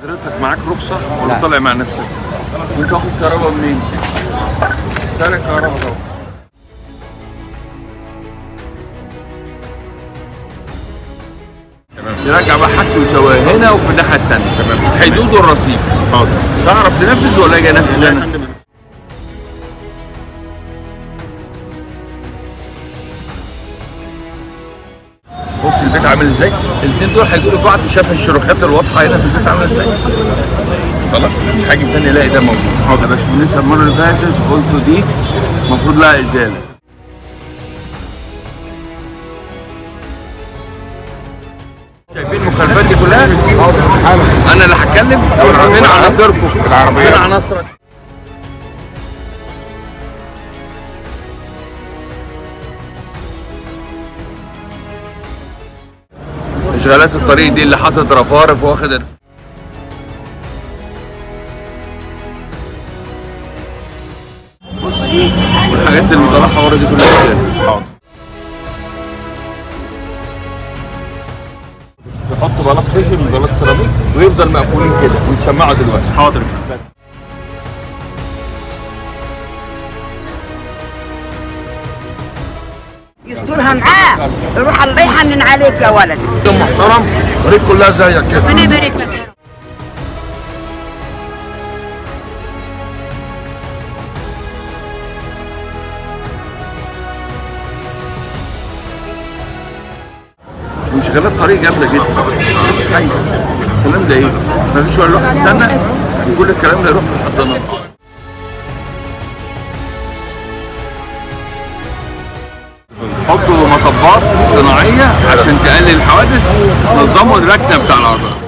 حضرتك معاك رخصة ولا طالع مع نفسك؟ وانت واخد كهرباء منين؟ سارق كهرباء طبعا. يرجع بقى حاجته ويسويها هنا وفي الناحية الثانية. تمام. حدود الرصيف. حاضر. تعرف تنفذ ولا اجي انفذ انا؟ بص البيت عامل ازاي؟ الاثنين دول هيجوا في بعض. شاف الشروخات الواضحة هنا في البيت عامله ازاي؟ خلاص مش هاجي تاني الاقي ده موجود. حاضر يا باشمهندس. المرة اللي فاتت قلتوا دي المفروض لها ازالة. شايفين المخالفات دي كلها؟ انا اللي هتكلم. فين عناصركم؟ العربية فين عناصرك؟ اشغالات الطريق دي اللي حاطط رفارف واخد بص والحاجات اللي طالعه ورا دي كلها. حاضر. يحطوا بلاط خشب وبلاط سيراميك ويفضل مقفولين كده ويتشمعوا دلوقتي. حاضر. بس يسترها معاه، روح الله يحنن عليك يا ولد. محترم، طريق كلها زيك كده. ربنا يبارك لك. وشغالات طريق جامدة جدا. مستحيل الكلام ده ايه؟ مفيش ولا واحد استنى وكل الكلام ده يروح في الحضانات. حطوا مطبات صناعية عشان تقلل الحوادث، نظموا الركنه بتاع العربية.